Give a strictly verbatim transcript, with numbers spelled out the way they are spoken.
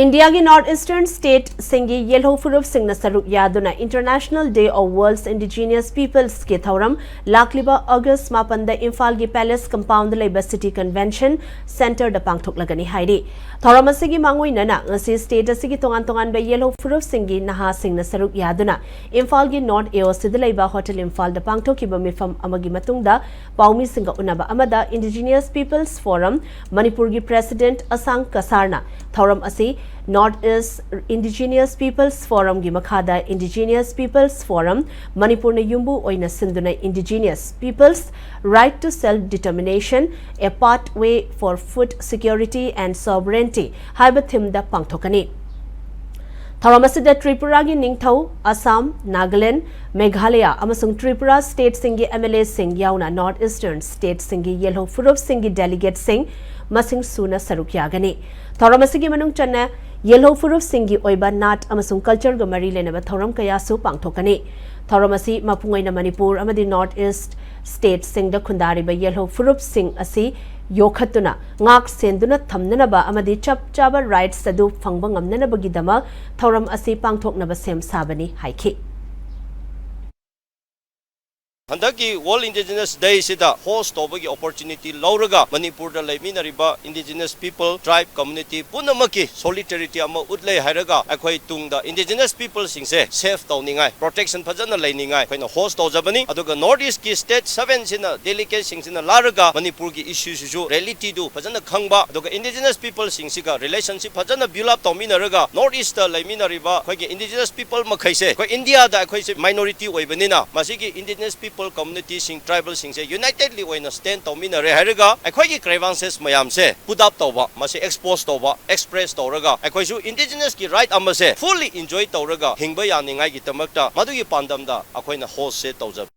ꯏꯟꯗꯤꯌꯥꯒꯤ North Eastern stateꯁꯤꯡꯒꯤ ꯌꯦꯜꯍꯧ ꯐꯨꯔꯨꯞꯁꯤꯡꯅ ꯁꯔꯨꯛ ꯌꯥꯗꯨꯅ International Day of World's Indigenous Peoplesꯀꯤ ꯊꯧꯔꯝ ꯂꯥꯛꯂꯤꯕ August ꯃꯥꯄꯟꯗ ꯏꯝꯐꯥꯜꯒꯤ Palace compoundꯗ ꯂꯩꯕ City Convention Centreꯗ ꯄꯥꯡꯊꯣꯛꯂꯒꯅꯤ ꯍꯥꯏꯔꯤ꯫ ꯊꯧꯔꯝ ꯑꯁꯤꯒꯤ ꯃꯥꯡꯑꯣꯏꯅꯅ ꯉꯁꯤ state ꯑꯁꯤꯒꯤ ꯇꯣꯉꯥꯟ ꯇꯣꯉꯥꯟꯕ ꯌꯦꯜꯍꯧ ꯐꯨꯔꯨꯞꯁꯤꯡꯒꯤ ꯅꯍꯥꯁꯤꯡꯅ ꯁꯔꯨꯛ ꯌꯥꯗꯨꯅ ꯏꯝꯐꯥꯜꯒꯤ North AOCꯗ ꯂꯩꯕ Hotel ꯏꯝꯐꯥꯜꯗ ꯄꯥꯡꯊꯣꯛꯈꯤꯕ ꯃꯤꯐꯝ ꯑꯃꯒꯤ ꯃꯇꯨꯡꯗ ꯄꯥꯎꯃꯤꯁꯤꯡꯒ ꯎꯅꯕ ꯑꯃꯗ Indigenous Peoples Forum ꯃꯅꯤꯄꯨꯔꯒꯤ President ꯑꯁꯥꯡ ꯀꯁꯥꯔꯅ ꯊꯧꯔꯝ ꯑꯁꯤ North East Indigenous Peoples Forumꯒꯤ ꯃꯈꯥꯗ Indigenous Peoples Forum ꯃꯅꯤꯄꯨꯔꯅ ꯌꯨꯝꯕꯨ ꯑꯣꯏꯅ ꯁꯤꯟꯗꯨꯅ Indigenous Peoples Right to Self Determination, A Pathway for Food Security and Sovereignty ꯍꯥꯏꯕ themeꯗ ꯄꯥꯡꯊꯣꯛꯀꯅꯤ꯫ ꯊꯧꯔꯝ ꯑꯁꯤꯗ ꯇ꯭ꯔꯤꯄꯨꯔꯥꯒꯤ ꯅꯤꯡꯊꯧ, ꯑꯁꯥꯝ, ꯅꯥꯒꯥꯂꯦꯟ, ꯃꯦꯘꯥꯂꯌꯥ ꯑꯃꯁꯨꯡ ꯇ꯭ꯔꯤꯄꯨꯔꯥ stateꯁꯤꯡꯒꯤ MLAꯁꯤꯡ ꯌꯥꯎꯅ North Eastern stateꯁꯤꯡꯒꯤ ꯌꯦꯜꯍꯧ ꯐꯨꯔꯨꯞꯁꯤꯡꯒꯤ delegateꯁꯤꯡ ꯃꯁꯤꯡ ꯁꯨꯅ ꯁꯔꯨꯛ ꯌꯥꯒꯅꯤ꯫ ꯊꯧꯔꯝ ꯑꯁꯤꯒꯤ ꯃꯅꯨꯡ ꯆꯟꯅ ꯌꯦꯜꯍꯧ ꯐꯨꯔꯨꯞꯁꯤꯡꯒꯤ ꯑꯣꯏꯕ ꯅꯥꯠ ꯑꯃꯁꯨꯡ cultureꯒ ꯃꯔꯤ ꯂꯩꯅꯕ ꯊꯧꯔꯝ ꯀꯌꯥꯁꯨ ꯄꯥꯡꯊꯣꯛꯀꯅꯤ꯫ ꯊꯧꯔꯝ ꯑꯁꯤ ꯃꯄꯨꯡ ꯑꯣꯏꯅ ꯃꯅꯤꯄꯨꯔ ꯑꯃꯗꯤ North East stateꯁꯤꯡꯗ ꯈꯨꯟꯗꯥꯔꯤꯕ ꯌꯦꯜꯍꯧ ꯐꯨꯔꯨꯞꯁꯤꯡ ꯑꯁꯤ ꯌꯣꯛꯈꯠꯇꯨꯅ, ꯉꯥꯛ ꯁꯦꯟꯗꯨꯅ ꯊꯝꯅꯅꯕ ꯑꯃꯗꯤ ꯆꯞ ꯆꯥꯕ rights ꯑꯗꯨ ꯐꯪꯕ ꯉꯝꯅꯅꯕꯒꯤꯗꯃꯛ ꯊꯧꯔꯝ ꯑꯁꯤ ꯄꯥꯡꯊꯣꯛꯅꯕ ꯁꯦꯝ ꯁꯥꯕꯅꯤ ꯍꯥꯏꯈꯤ꯫ ꯍꯟꯗꯛꯀꯤ World Indigenous Dayꯁꯤꯗ host ꯇꯧꯕꯒꯤ opportunity ꯂꯧꯔꯒ ꯃꯅꯤꯄꯨꯔꯗ ꯂꯩꯃꯤꯟꯅꯔꯤꯕ Indigenous people, tribe, community ꯄꯨꯝꯅꯃꯛꯀꯤ solidarity ꯑꯃ ꯎꯠꯂꯦ ꯍꯥꯏꯔꯒ ꯑꯩꯈꯣꯏ ꯇꯨꯡꯗ Indigenous peopleꯁꯤꯡꯁꯦ safe ꯇꯧꯅꯤꯡꯉꯥꯏ, protection ꯐꯖꯅ ꯂꯩꯅꯤꯡꯉꯥꯏ ꯑꯩꯈꯣꯏꯅ host ꯇꯧꯖꯕꯅꯤ꯫ ꯑꯗꯨꯒ North Eastꯀꯤ stateꯁꯤꯅ delegateꯁꯤꯡꯁꯤꯅ ꯂꯥꯛꯂꯒ ꯃꯅꯤꯄꯨꯔꯒꯤ issueꯁꯤꯁꯨ realityꯗꯨ ꯐꯖꯅ ꯈꯪꯕ, ꯑꯗꯨꯒ Indigenous peopleꯁꯤꯡꯁꯤꯒ relationship ꯐꯖꯅ build up ꯇꯧꯃꯤꯟꯅꯔꯒ North Eastꯇ ꯂꯩꯃꯤꯟꯅꯔꯤꯕ ꯑꯩꯈꯣꯏꯒꯤ Indigenous people ꯃꯈꯩꯁꯦ ꯑꯩꯈꯣꯏ Indiaꯗ ꯑꯩꯈꯣꯏꯁꯦ minority ꯑꯣꯏꯕꯅꯤꯅ ꯃꯁꯤꯒꯤ Indigenous people communityꯁꯤꯡ, tribalꯁꯤꯡꯁꯦ unitedly ꯑꯣꯏꯅ stand ꯇꯧꯃꯤꯟꯅꯔꯦ ꯍꯥꯏꯔꯒ ꯑꯩꯈꯣꯏꯒꯤ grievances ꯃꯌꯥꯝꯁꯦ put up ꯇꯧꯕ, ꯃꯁꯤ expose ꯇꯧꯕ, express ꯇꯧꯔꯒ ꯑꯩꯈꯣꯏꯁꯨ Indigenouskꯤ right ꯑꯃꯁꯦ fully enjoy ꯇꯧꯔꯒ ꯍꯤꯡꯕ ꯌꯥꯅꯤꯡꯉꯥꯏꯒꯤꯗꯃꯛꯇ ꯃꯗꯨꯒꯤ ꯄꯥꯟꯗꯝꯗ ꯑꯩꯈꯣꯏꯅ hostꯁꯦ ꯇꯧꯖꯕꯅꯤ꯫